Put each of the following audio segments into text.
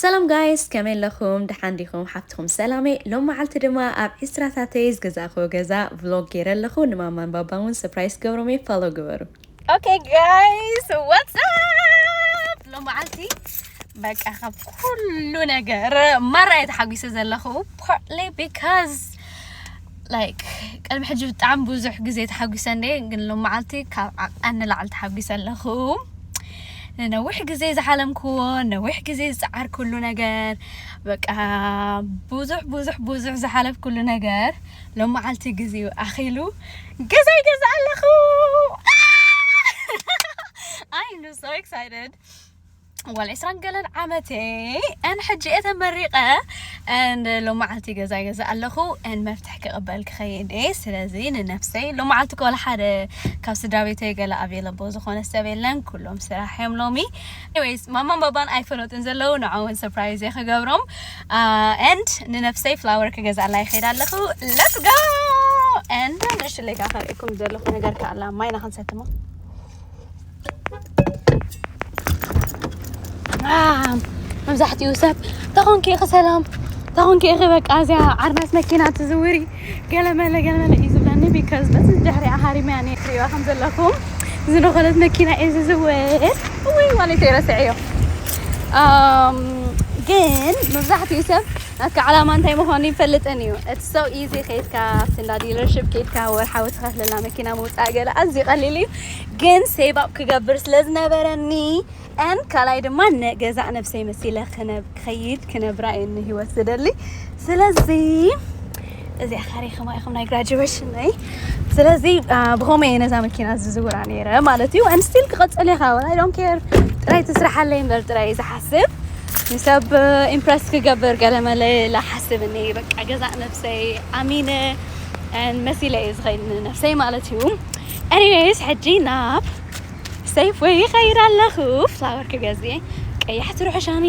ሰላም ጋይስ፣ ከመይ ኣለኹም? ደሓን ዲኹም? ሓፍትኹም ሰላመይ። ሎም መዓልቲ ድማ ኣብ ዒስራታተይ ዝገዛእክዎ ገዛ ቭሎግ ገይረ ኣለኹ። ንማማን ባባን እውን ሰርፕራይዝ ክገብሮም እየ። ፎሎ ግበሩ። ኦኬ ጋይስ፣ ዋትስ ኣፕ? ሎም መዓልቲ በቃ ካብ ኩሉ ነገር ማራ እየ ተሓጒሰ ዘለኹ። Partly because like ቅድሚ ሕጂ ብጣዕሚ ብዙሕ ግዜ ተሓጒሰ እንደ፣ ግን ሎም መዓልቲ ካብ ዓቐን ንላዕሊ ተሓጒሰ ኣለኹ። ንነዊሕ ግዜ ዝሓለምክዎ፣ ነዊሕ ግዜ ዝፀዓርኩሉ ነገር፣ በቃ ብዙሕ ብዙሕ ብዙሕ ዝሓለፍኩሉ ነገር ሎም መዓልቲ ግዜኡ ኣኺሉ ገዛ ይገዛ ኣለኹ። I'm so excited. ዋል ዒስራን ገለን ዓመተይ and ሕጂ እየ ተመሪቐ and ሎም መዓልቲ ገዛ ይገዛ ኣለኹ and መፍትሕ ክቕበል ክኸይድ እየ። ስለዚ ንነፍሰይ ሎም መዓልቲ ኮላ ሓደ ካብ ስድራ ቤተይ ገለ ኣቬለብል ዝኾነ ሰብ የለን፣ ኩሎም ስራሕ እዮም ሎሚ። Anyways ማማን ባባን ኣይፈለጡን ዘለዉ፣ ንዓውን ሰርፕራይዝ እየ ክገብሮም። And ንነፍሰይ ፍላወር ክገዛላ ይኸይድ ኣለኹ። Let's go! And ንእሽለይ ከኣ ከርእየኩም ዘለኹ ነገር ከኣላ ማይና ክንሰትሞ መብዛሕትኡ ሰብ ተኾንኪ ኢኺ ሰላም፣ ተኾንኪ ኢኺ በቃ እዚኣ ዓርናስ መኪና ትዝውሪ ገለመለ ገለመለ እዩ ዝብለኒ። ቢካዝ በዚ ድሕሪኣ ሃሪመያ እየ ትሪእዋ ከም ዘለኹም ዝነኾለት መኪና እየ ዝዝውር። ወይ ዋሌተይ ረስዐዮ። ግን መብዛሕትኡ ሰብ ናትካ ዓላማ እንታይ ምዃኑ ይፈልጥን እዩ። It's so easy። ከይድካ ኣብቲ እንዳ ዲለርሽፕ ከይድካ ወርሓዊ ትኸፍለላ መኪና ምውፃእ ገለ ኣዝዩ ቀሊል እዩ። ግን ሴቭ ኣፕ ክገብር ስለ ዝነበረኒ and ካልኣይ ድማ ገዛእ ነብሰይ መሲለ ክኸይድ ክነብራ እየ ንህይወት ዝደሊ። ስለዚ እዚኣ ካሪክማ ኢኹም ናይ ግራጁዌሽነይ። ስለዚ ብኸመይ እየ ነዛ መኪና ዝዝውራ ነይረ ማለት እዩ። And still ክቐፅል እየ። I don't care። ጥራይ ትስራሓለይ እምበር ጥራይ ዝሓስብ ንሰብ ኢምፕረስ ክገብር ገለመለ ላሓስብ እኒ በቃ ገዛእ ነብሰይ ኣሚነ and መሲለ እየ ዝኸይድ ንነብሰይ ማለት እዩ። Anyways ሕጂ ናብ ሴፍ ወይ ይኸይድ ኣለኹ። ፍላወር ክገዝእ። ቀያሕቲ ርሑሻኒ፣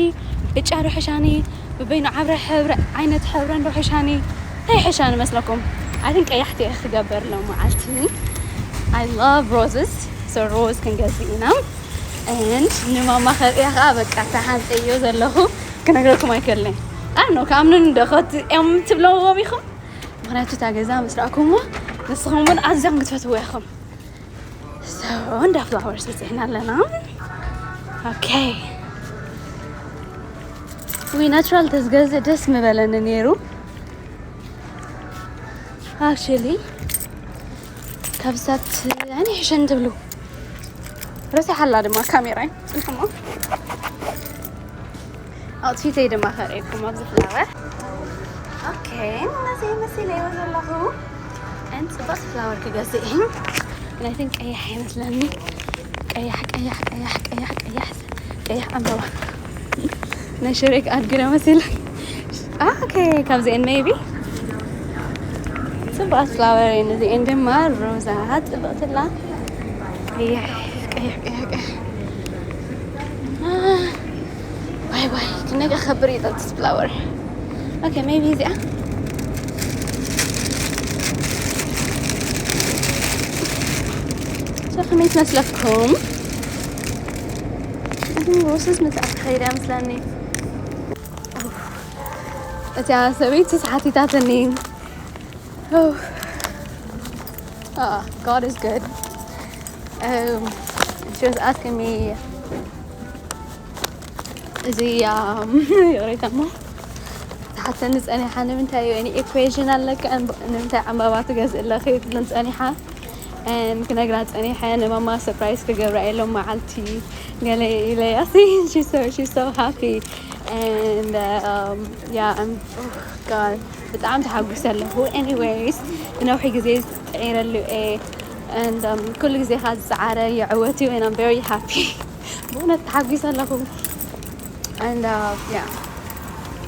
ብጫ ርሑሻኒ፣ ብበይኑ ዓብረ ሕብረ ዓይነት ሕብረ እንዶ ሕሻኒ እንታይ ሕሻኒ መስለኩም? I think ቀያሕቲ እየ ክገብር ሎም መዓልቲ። I love roses። So ሮዝ ክንገዝእ ኢና። And ንማማ ከርእያ ከዓ በቃ ተሃንጠዮ ዘለኹ ክነግረኩም ኣይከልን። ኣኖ ከኣምኑን እንዶ ከት እዮም ትብለዎም ኢኹም። ምክንያቱ እታ ገዛ ምስ ረኣኩሞ ንስኹም እውን ኣዝዮም ክትፈትዎ ኢኹም። So እንዳ ፍላወርስ በፂሕና ኣለና። ኦኬ። ዊ ናቹራል ተዝገዝእ ደስ ምበለኒ ነይሩ። ኣክቹሊ ካብ ሳት ኣነ ሕሸን ትብሉ ረሲሓላ ድማ ካሜራይ ፅንሕሞ ኣውትፊተይ ድማ ከርእየኩም ኣብዚ ፍላወር። ኦኬ፣ ነዚ መሲለዮ ዘለኹ። And ፅቡቅ ፍላወር ክገዝእ እዩ። ግን I think ቀያሕ ይመስለኒ። ቀያሕ፣ ቀያሕ፣ ቀያሕ፣ ቀያሕ፣ ቀያሕ፣ ቀያሕ ዕምበባ። ናይ ሽሬክ ኣድግረ መሲለ። ኦኬ፣ ካብዚአን maybe ፅቡቃት ፍላወር እየን እዚአን ድማ። ሮዛ ፅብቅትላ። ቀያሕ፣ ቀያሕ፣ ቀያሕ፣ ቀያሕ። ዋይ፣ ዋይ፣ ክነገ ከብር ይጠጥስ ፍላወር። ኦኬ፣ maybe እዚኣ። So ከመይ ትመስለኩም? ሮስስ ምሳኣ ትኸይድ እያ መስለኒ። እቲኣ ሰበይቲ ሓቲታትኒ። Oh. Ah, God is good. Um, she was asking me እዚ ይቕሬታ እሞ ትሓተኒ ጸኒሓ፣ ንምንታይ እዩ any equation ኣለካ? ንምንታይ ዕምባባ ትገዝእ ኣለኺ? ትብልን ጸኒሓ። And ክነግራ ጸኒሐ፣ ንማማ ሰርፕራይዝ ክገብራ እየ ሎም መዓልቲ ገለ ኢለያ። She's so, she's so happy. And um, yeah, I'm, oh God, ብጣዕሚ ተሓጒሰ ኣለኹ። Anyways ንነውሒ ግዜ ጥዒረሉ እየ። And um, ኩሉ ግዜ ካብ ዝፀዓረ ይዕወት እዩ። And I'm very happy። ብእውነት ተሓጒሰ ኣለኹ። And uh, yeah,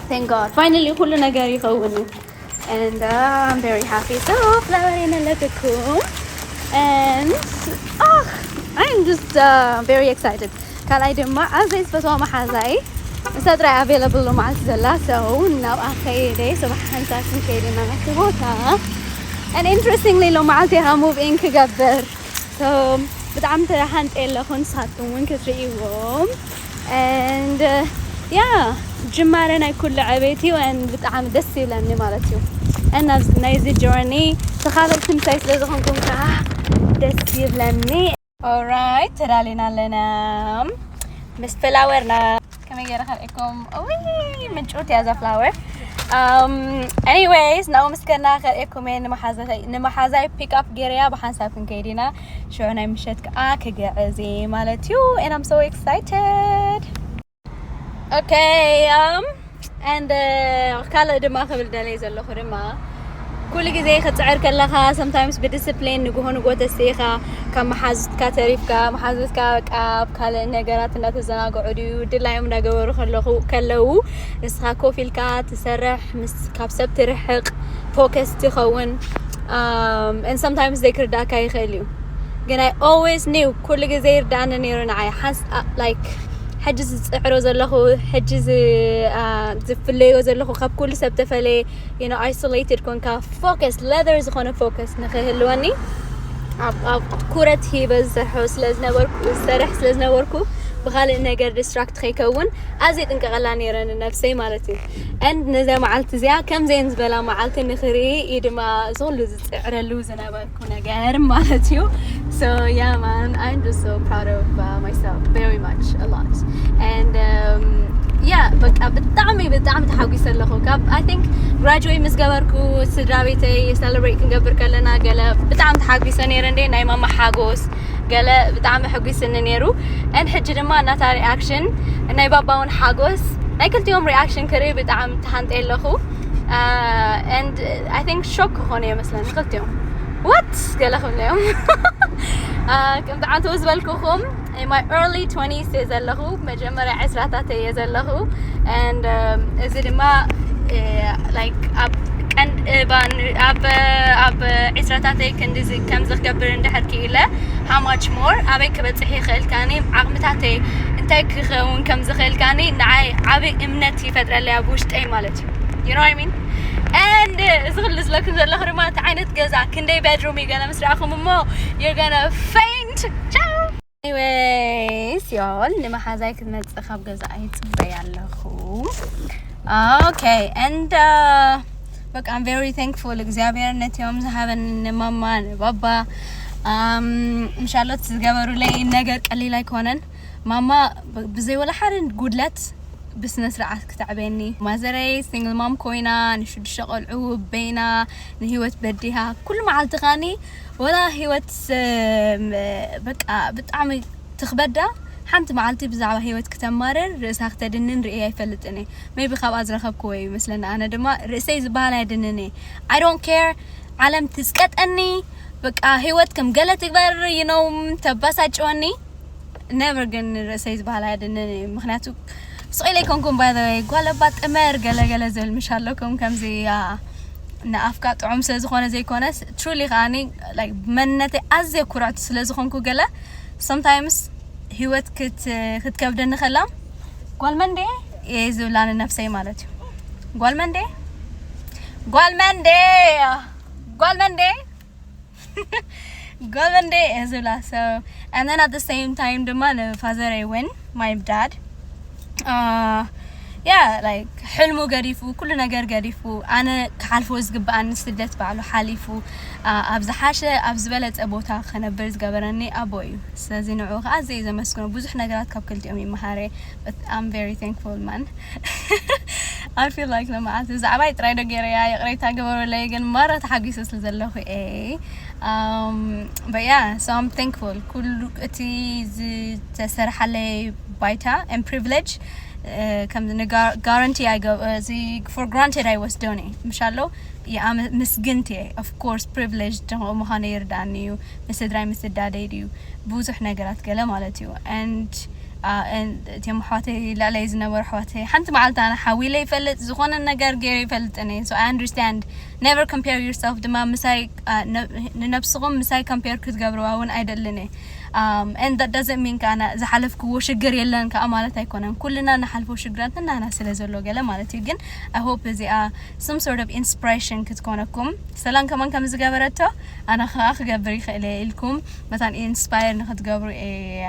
thank God, finally ኩሉ ነገር ይኸውን እዩ። And uh, I'm very happy. So ፍላወር የነለትኩም። And oh, I'm just uh, very excited. ካልኣይ ድማ ኣዘይ ዝፈትዋ መሓዛይ ንሳ ጥራይ ኣቬለብል መዓልቲ ዘላ። So ናብኣ ከይደ፣ ጽባሕ ሓንሳብ ክንከይድ ኢና ናብቲ ቦታ። And interestingly ሎም መዓልቲ ኢኻ ሙቭ ኢን ክገብር። So ብጣዕሚ ተሃንጠ ኣለኹ፣ ንሳትኩም እውን ክትርእይዎም። And uh, yeah, ጅማረ ናይ ኩሉ ዕቤት እዩ። And ብጣዕሚ ደስ ይብለኒ ማለት እዩ። And ናይዚ journey ተኻፈልቲ ምሳይ ስለ ዝኾንኩም ከዓ ደስ ይብለኒ። Alright፣ ተዳሊና ኣለና ምስ ፍላወርና። ከመይ ገይረ ከርእየኩም? ውይ፣ ምንጭውቲ እያ እዛ ፍላወር። Um, anyways፣ ናብኡ ምስ ከድና ከርእየኩም እየ። ንመሓዛይ፣ ንመሓዛይ ፒክ ኣፕ ገይረያ ብሓንሳብ ክንከይድ ኢና። ሽዑ ናይ ምሸት ከዓ ክግዕዝ እየ ማለት እዩ። And I'm so excited። Okay, um, and uh, ካልእ ድማ ክብል ደለይ ዘለኹ ድማ፣ ኩሉ ግዜ ክትፅዕር ከለኻ፣ sometimes ብዲስፕሊን ንግሆ ንግሆ ተስኢኻ፣ ካብ መሓዙትካ ተሪፍካ፣ መሓዙትካ በቃ ኣብ ካልእ ነገራት እንዳተዘናግዑ ድዩ ድላዮም እንዳገበሩ ከለኹ ከለዉ፣ ንስኻ ኮፍ ኢልካ ትሰርሕ፣ ምስ ካብ ሰብ ትርሕቕ፣ ፎከስ ትኸውን። Um, and sometimes ዘይክርዳእካ ይኽእል እዩ፣ ግን I always knew፣ ኩሉ ግዜ ይርዳእኒ ነይሩ ንዓይ። ሓንስ like ሕጂ ዝፅዕሮ ዘለኹ፣ ሕጂ ዝ- uh, ዝፍለዮ ዘለኹ ካብ ኩሉ ሰብ ተፈለየ፣ you know, isolated ኮንካ፣ ፎከስ፣ ሌዘር ዝኾነ ፎከስ ንክህልወኒ፣ ኣብ ኣብ ትኩረት ሂበ ዝሰርሖ ስለ ዝነበርኩ፣ ዝሰርሕ ስለ ዝነበርኩ፣ ብኻልእ ነገር ዲስትራክት ከይከውን ኣዝየ ጥንቀቐላ ነይረ ንነብሰይ ማለት እዩ። And ነዛ መዓልቲ እዚኣ ከምዘን ዝበላ መዓልቲ ንክርኢ እዩ ድማ እዚ ኩሉ ዝፅዕረሉ ዝነበርኩ ነገር ማለት እዩ። So yeah, man, I'm just so proud of uh, myself very much, a lot. And um, yeah, በቃ ብጣዕሚ ብጣዕሚ ተሓጒሰ ኣለኹ። ካብ I think ግራጁዌት ምስ ገበርኩ፣ ስድራ ቤተይ ሰለብሬት ክንገብር ከለና፣ ገለ ብጣዕሚ ተሓጒሰ ነይረ እንዴ፣ ናይ ማማ ሓጎስ፣ ገለ ብጣዕሚ ሕጒስኒ ነይሩ። And ሕጂ ድማ እናታ ሪኣክሽን፣ ናይ ባባ እውን ሓጎስ፣ ናይ ክልቲኦም ሪኣክሽን ክርኢ ብጣዕሚ ተሃንጠ ኣለኹ። Uh, and I think ሾክ ክኾኑ እዮም መስለኒ ክልቲኦም። What? ገለ ክብሉ እዮም። Uh, ከም ብዓንተው ዝበልኩኹም፣ in my early twenties እየ ዘለኹ፣ መጀመርያ ዕስራታት እየ ዘለኹ። And um, እዚ ድማ uh, like ኣብ ቀንድ እባን ኣብ ኣብ ዕስራታተይ ክንዲዚ ከምዚ ክገብር እንድሕር ክኢለ፣ how much more ኣበይ ክበፅሕ ይኽእል ካኒ፣ ዓቕምታተይ እንታይ ክኸውን ከም ዝኽእል ካኒ ንዓይ ዓብይ እምነት ይፈጥረለይ ኣብ ውሽጠይ ማለት እዩ። You know what I mean? And እዚ ኩሉ ዝለኩም ዘለኹ ድማ እቲ ዓይነት ገዛ ክንደይ ቤድሩም እዩ ገለ ምስ ረኣኹም እሞ you're gonna faint. Ciao. Anyways, y'all, ንመሓዛይ ክትመጽእ ካብ ገዛ ኣይጽበይ ኣለኹ። Okay, and uh, በቃ I'm very thankful፣ እግዚኣብሔር ነቲኦም ዝሃበኒ ንማማ ንባባ፣ um, ምሻሎት ዝገበሩለይ ነገር ቀሊል ኣይኮነን። ማማ ብ- ብዘይ ወላ ሓደ ጉድለት ብስነ ስርዓት ክተዕበኒ፣ ማዘረይ ሲንግል ማም ኮይና ንሽዱሽተ ቆልዑ በይና ንህይወት በዲሃ፣ ኩሉ መዓልቲ ኻኒ ወላ ህይወት እም፣ በቃ ብጣዕሚ ትኽበዳ። ሓንቲ መዓልቲ ብዛዕባ ህይወት ክተማርር ርእሳ ክተድንን ርእየ ኣይፈልጥን እየ። Maybe ካብኣ ዝረኸብክዎ እዩ ይመስለኒ። ኣነ ድማ ርእሰይ ዝበሃል ኣየድንን እየ። I don't care፣ ዓለም ትስቀጠኒ፣ በቃ ህይወት ከም ገለ ትግበር፣ you know፣ ተባሳጭወኒ። Never፣ ግን ርእሰይ ዝበሃል ኣየድንን እየ። ምኽንያቱ ስቕ ኢለ ኣይኮንኩን፣ by the way፣ ጓል ኣባ ጥመር ገለ ገለ ዝብል ምሽ ኣለኩም። ከምዚ ያ፣ ንኣፍካ ጥዑም ስለ ዝኾነ ዘይኮነስ፣ ትሩሊ ከዓኒ፣ like፣ መንነተይ ኣዝየ ኩርዕቲ ስለ ዝኾንኩ፣ ገለ sometimes ህይወት ክት ክትከብደኒ ከላ፣ ጓል መን ድየ እየ ዝብላ ንነብሰይ ማለት እዩ። ጓል መን ድየ፣ ጓል መን ድየ፣ ጓል መን ድየ፣ ጓል መን ድየ እየ ዝብላ። So, and then at the same time ድማ ንፋዘረይ እውን፣ my dad, uh, yeah, like፣ ሕልሙ ገዲፉ፣ ኩሉ ነገር ገዲፉ፣ ኣነ ክሓልፎ ዝግብኣኒ ስደት ባዕሉ ሓሊፉ፣ uh፣ ኣብ ዝሓሸ፣ ኣብ ዝበለጸ ቦታ ከነብር ዝገበረኒ ኣቦ እዩ። ስለዚ ንዕኡ ከዓ ኣዝየ ዘመስግኖ፣ ብዙሕ ነገራት ካብ ክልቲኦም ይመሃረ። But I'm very thankful, man. I feel like ንመዓልቲ ብዛዕባይ ጥራይ ዶ ገይረያ፣ ይቕሬታ ግበሩለይ፣ ግን ማራ ተሓጒሰ ስለ ዘለኹ እየ። Um, but yeah, so I'm thankful። ኩሉ እቲ ዝተሰርሓለይ ባይታ and privilege፣ uh፣ ከም ንጋ- ጋራንቲ ኣይገብ- እዚ for granted ኣይወስዶን እየ። ምሻሎ ይኣመ- ምስግንቲ እየ። Of course፣ privilege ምዃነ ይርዳእኒ እዩ። ምስ ስድራይ ምስዳደይ ድዩ ብዙሕ ነገራት ገለ ማለት እዩ። And uh, and እቶም ኣሕዋተይ ልዕለይ ዝነበሩ ኣሕዋተይ፣ ሓንቲ መዓልቲ ኣነ ሓዊለ ይፈልጥ፣ ዝኾነ ነገር ገይረ ይፈልጥን እየ። So I understand, never compare yourself ድማ ምሳይ፣ uh፣ ነ- ንነብስኹም ምሳይ compare ክትገብርዋ እውን ኣይደልን እየ። Um, and that doesn't mean ከኣ ዝሓለፍክዎ ሽግር የለን ከኣ ማለት ኣይኮነን። ኩልና ንሓልፎ ሽግራት ናና ስለ ዘሎ ገለ ማለት እዩ። ግን I hope እዚኣ some sort of inspiration ክትኮነኩም። ሰላም ከማን ከም ዝገበረቶ ኣነ ከኣ ክገብር ይኽእል እየ ኢልኩም መታን inspire ንክትገብሩ እየ።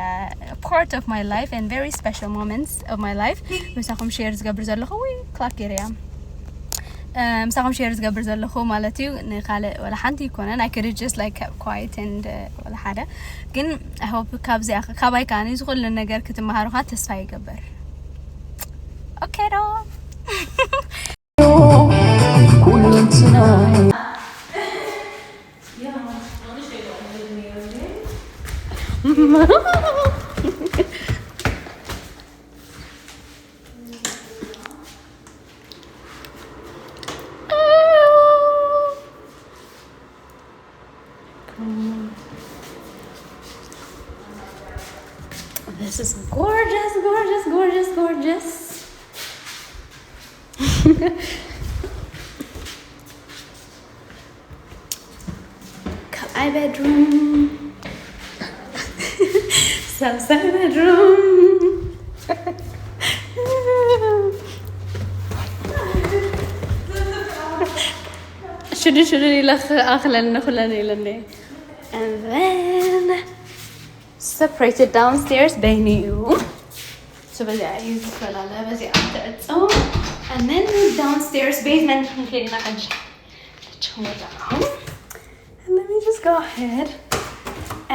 Part of my life and very special moments of my life ምሳኹም share ዝገብር ዘለኹ ወይ ክላፕ ገይረያ ምሳኹም share ዝገብር ዘለኹ ማለት እዩ። ንካልእ ወላ ሓንቲ ይኮነን። I could just like kept quiet and ወላ ሓደ ግን I hope ካብዚኣ ካባይ ከኣ ዝኹሉ ነገር ክትመሃሩኻ ተስፋ ይገብር። Okay ዶ? This is gorgeous, gorgeous, gorgeous, gorgeous. ካልኣይ ቤድሩም፣ ሳልሳይ ቤድሩም። ሽዱ ሽዱ ኢለ ክኣኽለኒ ኩለን ኢለኒ። And then separated downstairs በይኑ እዩ። So በዚኣ እዩ ዝፈላለ፣ በዚኣ ትዕጾ። And then downstairs basement ክንከይድና ሕጂ። And let me just go ahead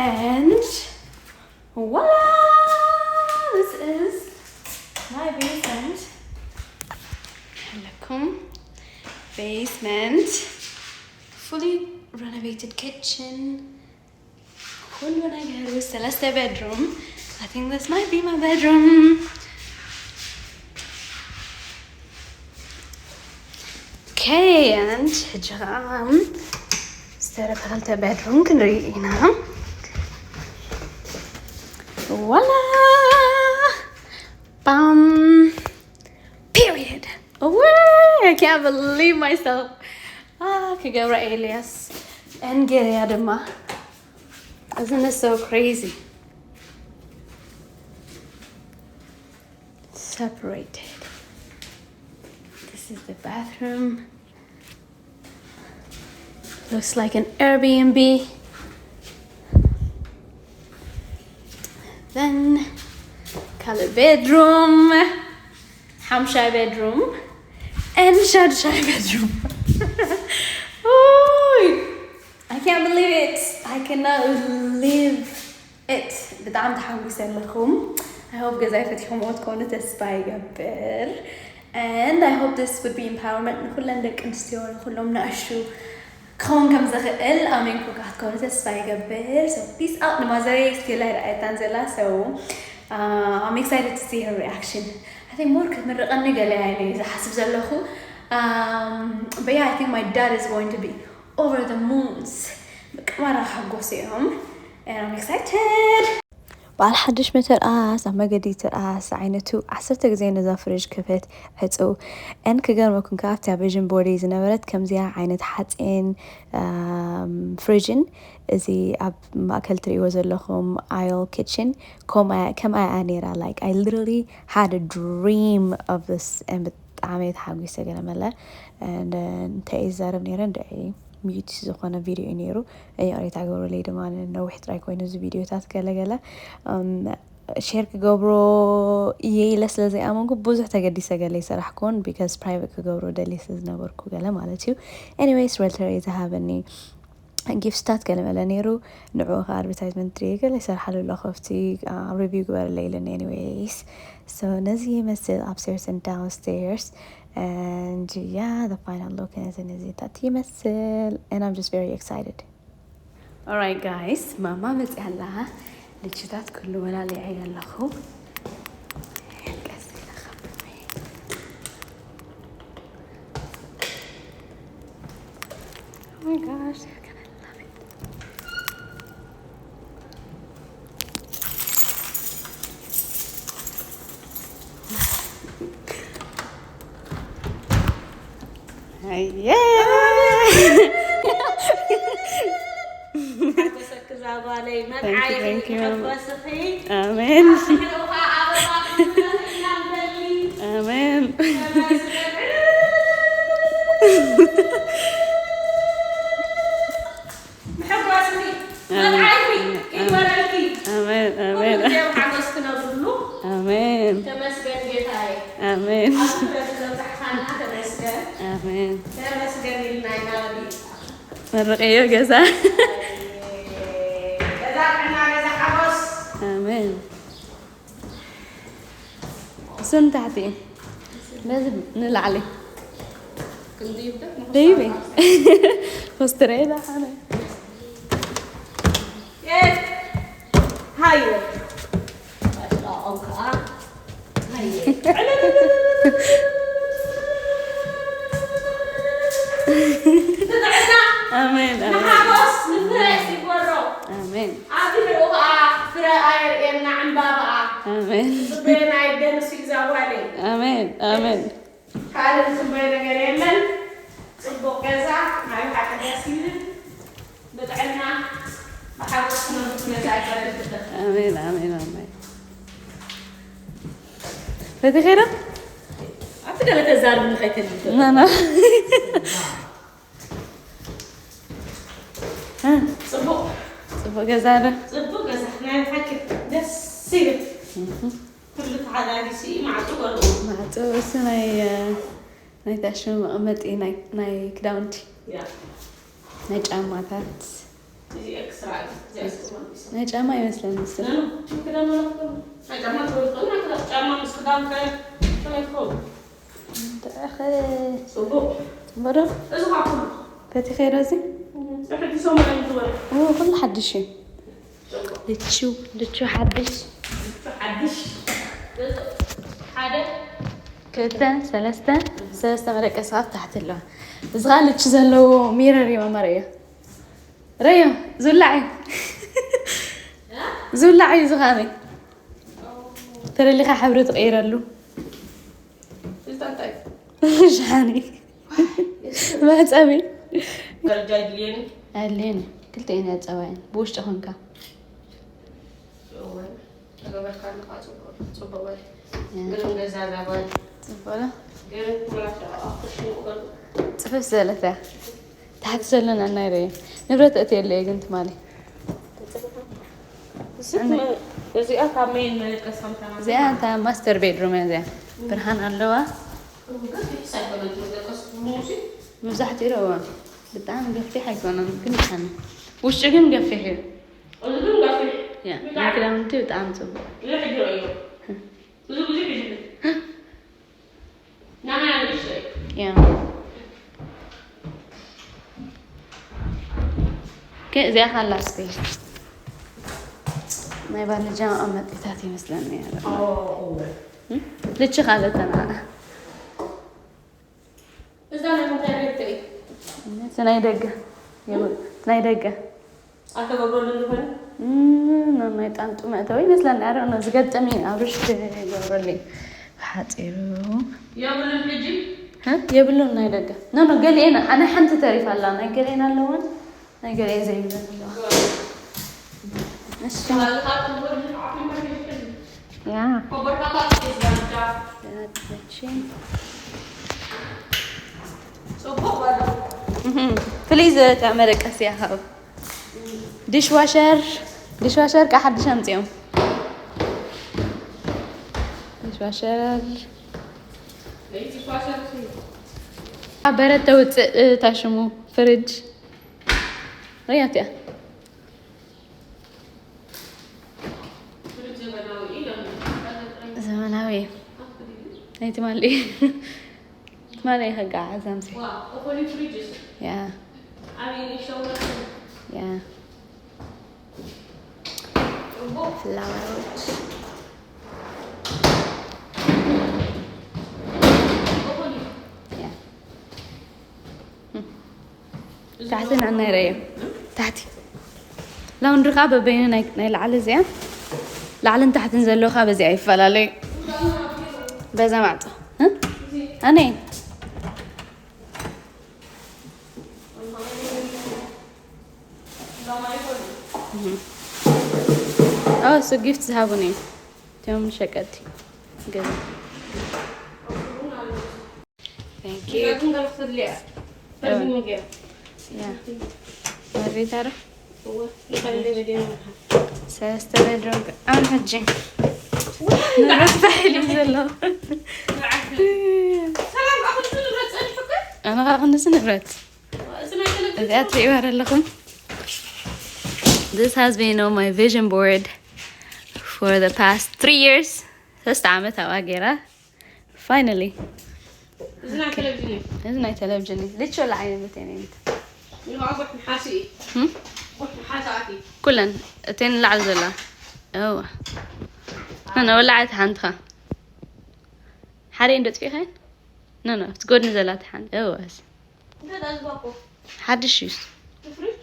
and voila! This is my basement. Look, basement. Fully renovated kitchen. ኩሉ ነገሩ ሰለስተ ቤድሩም። I think this might be my bedroom. Okay, and ሕጂ ከዓ ዝተረፈ ክልተ ቤድሩም ክንርኢ ኢና። Voila! Bam! Period. Away! I can't believe myself. Ah, ክገብራ ኤልያስ እንጌርያ ድማ. Isn't this so crazy? Separated. This is the bathroom. Looks like an Airbnb. Then, ካልእ ቤድሩም፣ ሓምሻይ ቤድሩም፣ and ሻድሻይ ቤድሩም. Ooh, I can't believe it. I cannot believe it. ብጣዕሚ ተሓጒሰ ኣለኹ። I hope ገዛይ ፈቲኹምዎ ትኮኑ ተስፋ ይገብር። And I hope this would be empowerment ንኩለን ደቂ ኣንስትዮ፣ ንኩሎም ንኣሹ ክኸውን ከም ዝኽእል ኣሜንኩም ክትኮኑ ተስፋ ይገብር። So peace out ንማዘረይ ስቲል ኣይረኣየታን ዘላ። So uh, I'm excited to see her reaction. I think more ክትምርቐኒ ገለ እየ ዝሓስብ ዘለኹ። Um, but yeah, I think my dad is going to be over the moons. በቃ ማራ ሓጎስ እዮም። And I'm excited. በዓል ሓድሽ መተርኣስ ኣብ መገዲ ትርኣስ ዓይነቱ ዓሰርተ ግዜ ነዛ ፍሪጅ ክፈት ዕፅው። And ክገርመኩም ከዓ ኣብቲ ኣብ ቪዥን ቦርደይ ዝነበረት ከምዚኣ ዓይነት ሓፂን ፍሪጅን እዚ ኣብ ማእከል ትሪእዎ ዘለኹም ኣየል ኪችን ከምኣ እያ ነይራ። Like I literally had a dream of this. And ብጣዕሚ እየ ተሓጒሰ ገለ መለ። And እንታይ እየ ዝዛረብ ነይረ እንደ ሚዩት ዝኾነ ቪድዮ እዩ ነይሩ። ይቕሬታ ግበሩለይ ድማ ነዊሕ ጥራይ ኮይኑ እዚ ቪድዮታት ገለገለ ሼር ክገብሮ እየ ኢለ ስለ ዘይኣመንኩ ብዙሕ ተገዲሰ ገለ ይሰራሕኩን because private ክገብሮ ደልየ ስለ ዝነበርኩ ገለ ማለት እዩ። Anyways ሪልተር እዩ ዝሃበኒ ጊፍትታት ገለ መለ ነይሩ። ንዕኡ ከ ኣድቨርታይዝመንት ድየ ገለ ይሰርሓሉ ኣለኹ ኣብቲ ሪቪው ግበረለይ ኢሉኒ። Anyways so ነዚ ይመስል upstairs and downstairs. And yeah, the final look ነዚ ነዚታት ይመስል and I'm just very excited. Alright guys, ማማ መፅያ ኣላ። ልችታት ኩሉ ወላሊዐ ኣለኹ። ቀስ ኢለ ከብመይ። Oh my gosh, they're gonna love it. Yeah. ጓለይ መርዓይ thank you. ክሕጎስኺ ኣሜን ሕረውኻ ኣበባ ክንብለኺ ኢና ንደሊ ኣሜን። ተመስገን ምሕጓስኺ መርዓይኺ ይግበረልኪ ኣሜን ኩሉ ኣሜን ግዜ ብሓጎስ ትነብርሉ ኣሜን ተመስገን ጌታዬ ኣሜን ኣብዚ ፍረ ስለብዛሕኻና ተመስገን ኣሜን። ተመስገን ኢልና ኢና በሊ መርቕዮ ገዛ ገዛ ጥዕና ገዛ ሓጎስ ኣሜን። እሱን ታሕቲ እዩ። ነዚ ንላዕሊ ክንድይብደት ደይበ ኮስትረ ይላሓነ የት ሃየ ባሽቃኦም ከዓ ሃየ ንጥዕና ኣሜን ኣሜን ንሓጎስ ንፍረ ይግበሮ ኣሜን ኣብዚ ሕርኡ ከዓ ፍረ ኣየርእየና ዕምባባኣ ኣሜን ጽበየና ይደንስ እዩ ዛጓለይ ኣሜን ኣሜን ካልእ ዝጽበዮ ነገር የለን ጽቡቕ ገዛ ናይ ብሓቂ ደስ ይብል ብጥዕና ብሓጎስ ክነብር ገዛ ይፈረድልካ ኣሜን ኣሜን ኣሜን። በቲ ኸይረ ኣብቲ ገለ ተዛርብኒ ከይተልቶ ናና ጽቡቕ ጽቡቅ ገዛ ዶ ጽቡቕ ገዛ ናይ ብሓቂ ደስ ይብል ኩሉ ተሓጋጊሱ እዩ ማዕጾ ገርኡ ማዕጾ እሱ ናይ ናይታ ሽሙ መቐመጢ ናይ ናይ ክዳውንቲ ያ ናይ ጫማታት እዚ ኤክስትራ እዩ እዚ ኤክስትራ ናይ ጫማ ይመስለኒ እሱ ናይ ጫማ ትፈልጡ ናይ ጫማ ምስ ክዳን ከ ከመይ ትኸውን ተኸ ጽቡቕ ጽምበዶ እዚ ካብ ኩሉ በቲ ኸይሮ እዚ ሕድሶም ናይ ዝወረ ኦ ኩሉ ሓድሽ እዩ ልቹ ልቹ ሓድሽ ሓድሽ ገዛ ሓደ ክልተ ሰለስተ ሰለስተ መደቀሲ ኣብ ታሕቲ ኣለዋ እዚ ኸዓ ልቹ ዘለዎ ሚረር እዩ መመር እዩ ረዮ ዝብላዕ እዩ ዝብላዕ እዩ ዝኻነ ተደሊኻ ሕብሪ ትቐይረሉ እዚ እንታይ ሻኒ መሕፀቢ ደረጃ ይድልየኒ ኣድልየኒ ክልተ እየን ያፀባየን ብውሽጢ ኮንካ ተገበርካ ኣለካ ጽቡቕ ጽቡቕ በል ግን ገዛ ዛጓል ፅበለ ግን ኩላሽ ኣፍሽን ቁበል ፅፍፍ ዘለት እያ ታሕቲ ዘሎ ናይ ናይረ እዩ ንብረት እትየለ እየ ግን ትማሊ እዚኣ ካብ መይን መለቀስ ከምታ እዚኣ እታ ማስተር ቤድሩም እያ እዚኣ ብርሃን ኣለዋ ገፊሕ ሳይኮነት መለቀስ ሙሲ መብዛሕትኡ ረዋ ብጣዕሚ ገፊሕ ኣይኮነን ግን ይሓኒ ውሽጢ ግን ገፊሕ እዩ እዚ ግን ገፊሕ ያ ናይ ክዳውንቲ ብጣዕሚ ፅቡቅ ብዙሕ ሕጂ ረእዮ ብዙ ብዙሕ ይሕል ናና ንእሽቶ እዩ ያ ከ እዚኣ ካላ ስፔስ ናይ ባለጃ መቐመጢታት ይመስለኒ ልቺ ካልእተና እዛ ናይ ምንታይ ቤት እዩ እቲ ናይ ደገ የብል- ናይ ደገ ኣተገብረሉ ዝኾነ እም፣ ናብ ናይ ጣንጡ መእተዊ ይመስለኒ ኣረ ነው ዝገጠም እዩ ኣብ ርሽት ይገብረሉ እዩ። ሓፂሩ የብሉን ሕጂ ሀ? የብሉን ናይ ደገ ኖ ኖ ገሊኤን ኣነ ሓንቲ ተሪፋ ኣላ ናይ ገሊኤን ኣለወን ናይ ገሊኤን ዘይብለን ኣለዋ እሺ ከባቢኻ ትንበር ዝዓፍን መርሚዝሕን ያ ኮበርካታት ዛንዳ ያችን ጽቡቕ በሉ ፕሊዝ ተመረቀስ ያኸው ዲሽዋሸር ዲሽዋሸር ካ ሓድሽ ኣምፅኦም ዲሽዋሸር ለይቲ ኳሸርሲ በረድ ተውፅእ ታሽሙ ፍርጅ ርያት እያ ፍርጅ ዘመናዊ እዩ ለምን ዘመናዊ እዩ ናይ ትማሊ ትማሊ ከጋዓዝ ኣምሲ ዋ እኮሊ ፍሪጅስ ያ ዓብዪ ንእሽተውነት ያ ጽቡቕ ፍላወሮች እኮሊ ያ ታሕቲ ንዕናይ ረእዮ ታሕቲ ላውንድሪ ከዓ በበይኑ ናይ ናይ ላዕሊ እዚኣ ላዕልን ታሕትን ዘለዎ ከዓ በዚኣ ይፈላለዩ በዛ ማዕፆ እ? ኣነይ እሱ ጊፍት ዝሃቡኒ እዮም እቶም ሸቀጥቲ ገዛ። Thank you. መሬት ኣረ ሰለስተ ቤድሮም ኣነ ሕጂ ንብረት ተባሂሉ ዘሎ። ኣነ ከዓ ክንድዚ ንብረት እዚኣ ትሪእዋ ዘለኹም። This has been on my vision board for the past three years. ሰለስተ ዓመት ኣብኣ ገይራ። Finally. እዚ ናይ ቴሌቪዥን እዩ። እዚ ናይ ቴሌቪዥን እዩ። ልቾ ለዓይነ ቤቴን እዩ። ይኸዓ ጉሕ ንሓሲ እዩ። ህም? ጉሕ ንሓሲ ኣቲ። ኩለን እተን ላዕሊ ዘላ። እዋ። ኣነ ወላዓይቲ ሓንትኻ። ሓደ እንዶ ጥፊኻን? ኖ፣ ኖ፣ ኣብቲ ጎድኒ ዘላ ትሓን። እዋ። እዚ እንታይ ዳኣ ዝባኮ? ሓድሽ እዩስ። ትፍሪጅ?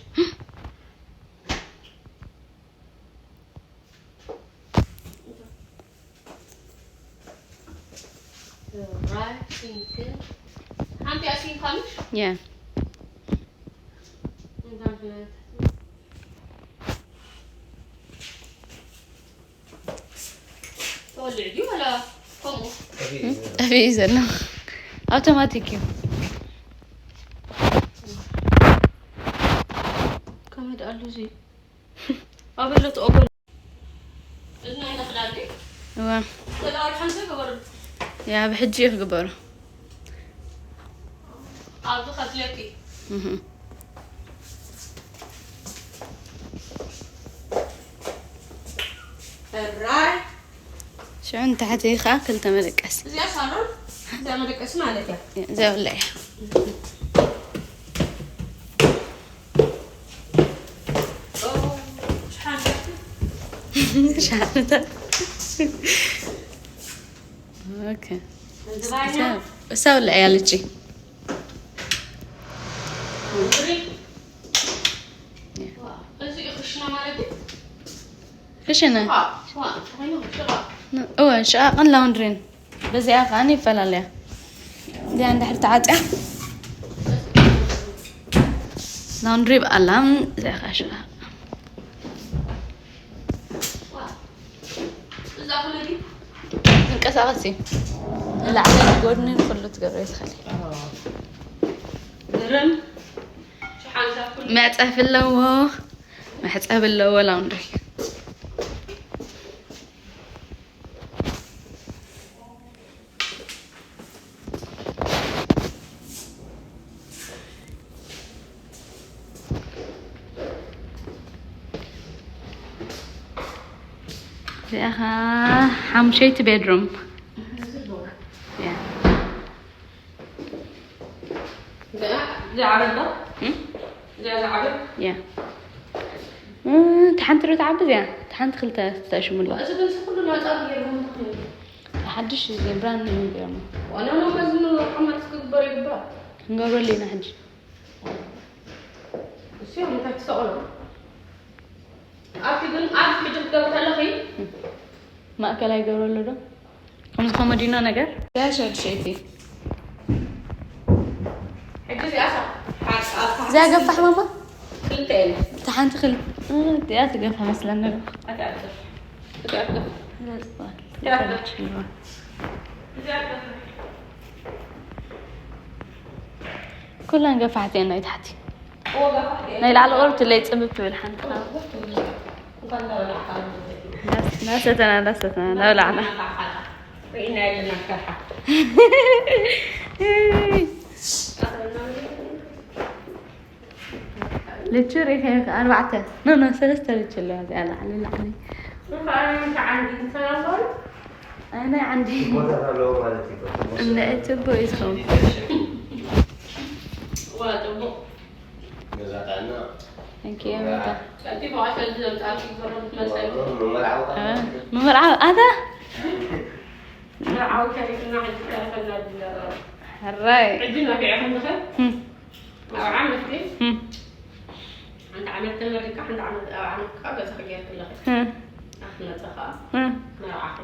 ራይ ሲንክን ሓንቲ ኣሲንካ ምሽ? ያ። እንታይ ዓይነት? ተወልዕ ድዩ ወላ ከምኡ? ጠፊኡ ዘሎ ኣውቶማቲክ እዩ። ከመይ ደኣ ኣሎ እዚ? ኣበለት ኦጎል። እዝና ይነኽዳል። እዋ። ተዳወል ሓንተ ገበሩ። ያ ብሕጂ እዩ ክግበሩ። ኣብዚ ከፍለኪ። እህ። ሕራይ። ሽዑ ንታሕቲ ከዓ ክልተ መደቀሲ። እዚኣ ሳሎን፣ እዚኣ መደቀሲ ማለት እያ። እዚኣ ወላ እያ። ኦ፣ ሸሓነ። ሸሓነታት። ኦኬ። እዛ፣ እዛ ወላ እያ ልጂ። እዚ ክሽና ማለት እዩ? ክሽነ? ዋ፣ ዋ፣ እንታይ ነው? ሽቓ። ን-፣ እወ፣ ሽቓቕን ላውንድሪን። በዚኣ ከኣ ይፈላለያ። እዚኣ እንድሕር ተዓጽያ፣ ላውንድሪ ብኣላ፣ እዚኣ ከኣ ሽቓቕ። ዋ፣ እዛ ከመይ ድዩ? ዝንቀሳቐስ እዩ። ንላዕሊ ንጎድኒ ንኹሉ ትገብሮ እዩ ትኽእል። ግርም። መዕጸፊ ኣለዎ፣ መሕጸቢ ኣለዎ፣ ላውንድሪ። እዚኣ ኸዓ ሓሙሸይቲ ቤድሩም። ያ። እዚኣ፣ እዚኣ ዓረብ ዶ? እም? እዚኣ ዝዓበ? ያ። እ፣ እታ ሓንቲ ዶ ትዓቢ እዚኣ? እታ ሓንቲ ክልተ ተሽሙ ኣለዋ። እዚ ግን ኩሉ ናጻ ገይርዎም ተኽሉ። ሓድሽ እዚ ብራንድ ኒው ገይሮሞ። ዋና ነው መዝኑ ሓማት ክግበር ይግባእ። ክንገብረሉ ኢና ሕጂ። እሱ እንታይ ትሰቕሎ? ኣብቲ ግን ኣብዚ ሕጂ ክትገብሪ ከለኺ ማእከላይ ይገብረሉ ዶ? ከምዚ ኮመዲኖ ነገር? እዚኣ ሸድሸይቲ። ሕጂ እዚኣ ሳ-፣ ሓ-፣ ኣብታ እዚኣ ገፋሕ ማማ? ክልተ እየን። እታ ሓንቲ ክል-፣ እ፣ እዚኣ ትገፋ መስለኒ። እዚኣ ትገፋ። እዚኣ ትገፋ። እዚኣ ትገፋ። እዚኣ ትገፋ። ኩለን ገፋሕቲ እየን ናይ ታሕቲ። ናይ ላዕሊ ቁሩብ ትለይ ጽብብ ትብል ሓንቲ። እንዳሰተና፣ እንዳሰተና፣ እንዳበላዕና። ልቹ ሪኸ ኣርባዕተ። ኖ፣ ኖ፣ ሰለስተ ልቹ ኣለዋ እዚኣ ላዕሊ፣ ላዕሊ። ኣነ ዓንዲ። እንደ እትቦ እዩ ዝኸውን። ዋ፣ ጽቡቕ። ገዛ ጥዕና። Thank you, ሩታ። ጸቢብ መዋሸል ዘምጻልኪ ዘሎ ክትመጸኒ። መመርዓዊ። እ፣ መመርዓዊ፣ ኣታ? መርዓዊ ተሪፍና ሕጂ ተረፈና ድያ። ሕራይ። ሕጂ ነፊዕኹም ዝኸድ? እም። ኣብ ዓመት ድዩ? እም። ሓንቲ ዓመት ተመሪቃ፣ ሓንቲ ዓመት ኣብ ዓመት ከዓ ገዛ ክገይር ከለኺ። እም። ኣኽመጸ ከዓ እም። መርዓኺ።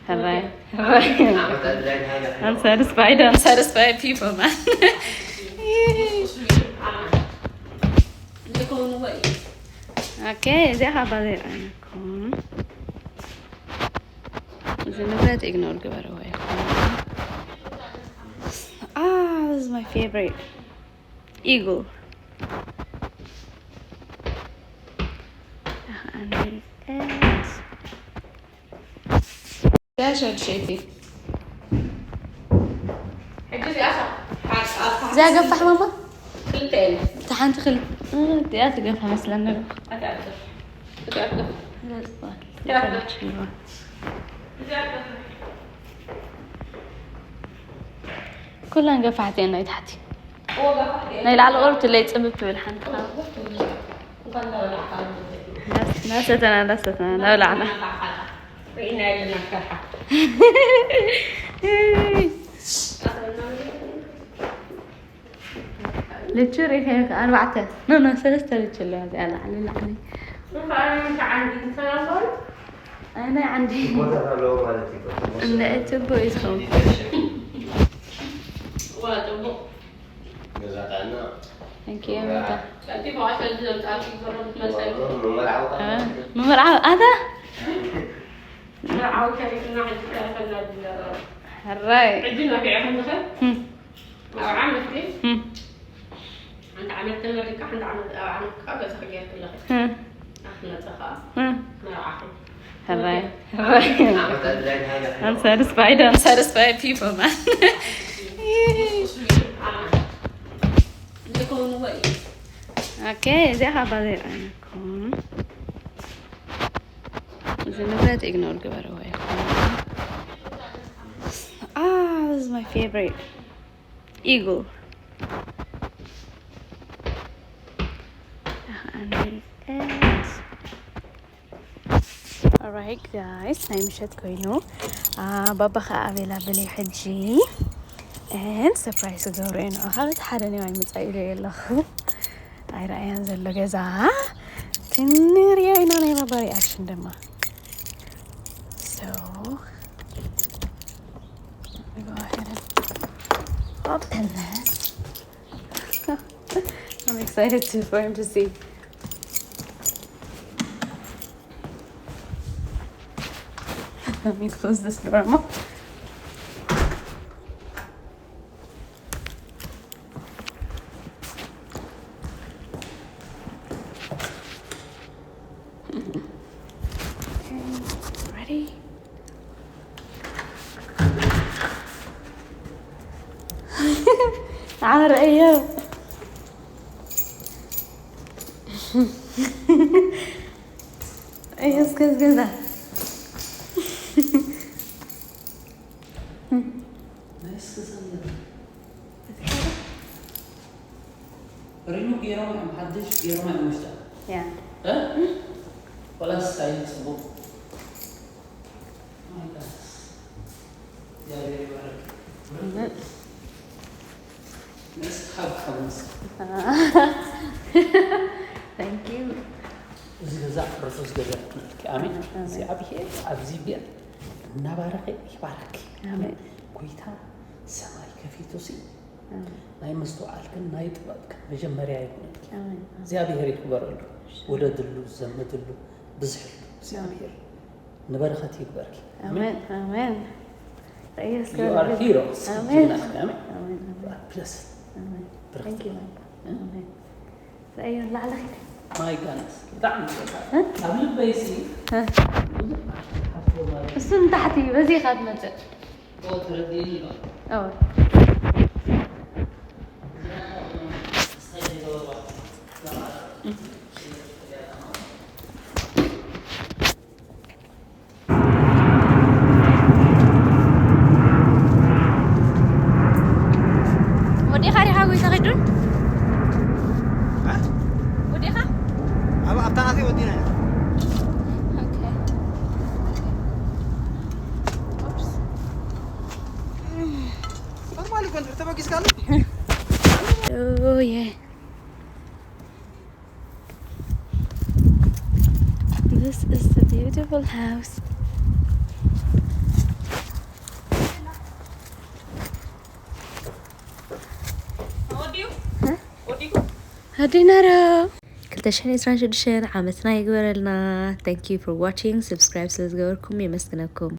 ሕራይ። ሕራይ። ዓመት ኣድላይ ናይ I'm satisfied, I'm satisfied people, man. Okay, እዚኣ ካብ ባዜር ኣይነኩም። ንብረት ኢግኖር ግበርዎ ይኹን። Ah, this is my favorite. Eagle. And it is. That's what shape. እዚኣ ገፋሕ ማማ? ክልተ እየን። እታ ሓንቲ ክል-፣ እ፣ እዚኣ ትገፋ መስለኒ። እዚኣ ትገፋ። እዚኣ ትገፋ። እዚኣ ትገፋ። ኩለን ገፋሕቲ እየን ናይ ታሕቲ። ናይ ላዕሊ ቁሩብ ትለይ ጽብብ ትብል ሓንቲ። እንዳሰተና፣ እንዳሰተና፣ እንዳበላዕና። ልቹ ሪኸ ኣርባዕተ። ኖ፣ ኖ፣ ሰለስተ ልቹ ኣለዋ እዚኣ ላዕሊ፣ ላዕሊ። ኣነ ዓንዲ። እንደ እትቦ ይስኹም። Thank you, Amita. እ፣ መመርዓዊ ኣታ? ሕራይ። ሕጂ ነፊዕኹም ዝኸድ? እም። ኣብ ዓመት ድዩ? እም። ሓንቲ ዓመት ተመሪቃ፣ ሓንቲ ዓመት ኣብ ዓመት ከዓ ገዛ ክገይር ከለኺ። እም። ኣኽመፀ ከዓ እም። መርዓኹም። ሕራይ። ሕራይ። I'm satisfied, I'm satisfied people, man. Okay, እዚኣ ካብ ባዜር ኣይነኩም። እዚ ንብረት ኢግኖር ግበርዎ ይኹን። Ah, this is my favorite. Eagle. And it is. Alright, guys, ናይ ምሸት ኮይኑ፣ አ፣ ባባ ኸዓ ኣቬላብል እዩ ሕጂ። And ሰርፕራይዝ ክገብሮ እየ ንዑ። ካብ እቲ ሓደ ኔዋ ይመጻእ ኢለ ኣለኹ። ኣይረኣያን ዘሎ ገዛ። ክንሪኦ ኢና ናይ ባባ ሪኣክሽን ድማ። So, let me go ahead and open this. I'm excited to, for him to see. Let me close this door. Okay, ready? تعال رأيو. ايه، اسكت، اسكت. ሪሙቭ ገይሮም እዮም፣ ሓድሽ ገይሮም እዮም ውሽጣ። ያ። እ? ወላስ ስታይል ጽቡቕ? ማይ ጋድስ። እግዚኣብሔር ይባረክ። እውነት። ንእስ ካብ ካብ ምስ። Thank you። እዚ ገዛ ርሑስ ገዛ ይኹነልኪ። ኣሜን። ኣሜን። እግዚኣብሔር ኣብዚ ቤት እናባረኸ ይባርክ። ኣሜን። ጎይታ ሰማይ ከፊቱ ሲ ናይ ምስትውዓልክን ናይ ጥበብክን መጀመርያ ይኹነልኪ። ኣሜን። እግዚኣብሔር ይክበረሉ። ውለድሉ፣ ዘምትሉ፣ ብዝሕሉ እግዚኣብሔር ንበረኸት ይግበርኪ። ኣሜን፣ ኣሜን። You are hero። ኣሜን። ጅግና ኢኺ። ኣሜን። ኣሜን፣ ኣሜን። You are blessed። ኣሜን። ብርኽቲ። Thank you, my God። ኣሜን። ረኣዮ ላዕሊ ኺድ። My goodness። ብጣዕሚ ይቅርታ። እ? ኣብ ልበይ ሲ እ? ብዙሕ ሓፍቶ ማለት እሱ ንታሕቲ በዚ ኢኻ ትመጽእ። ኦ፣ ተረዲእኒ ኣሎ። ኦ። ወዲኻ ዲኻ ጎይታ ኸይዱን? እ? ወዲኻ? ኣብ፣ ኣብታ ናተይ ወዲና ኢና። ኦኬ። ኦፕስ። ኖርማል እኮ እንድሕር ተበጊስካ ኣሎ። ኦየ። This is the beautiful house. ኣዲናሮ ክልተ ሽሕን ዕስራን ሽዱሽተን ዓመትና ይግበረልና። Thank you for watching። Subscribe ስለ ዝገበርኩም የመስግነኩም።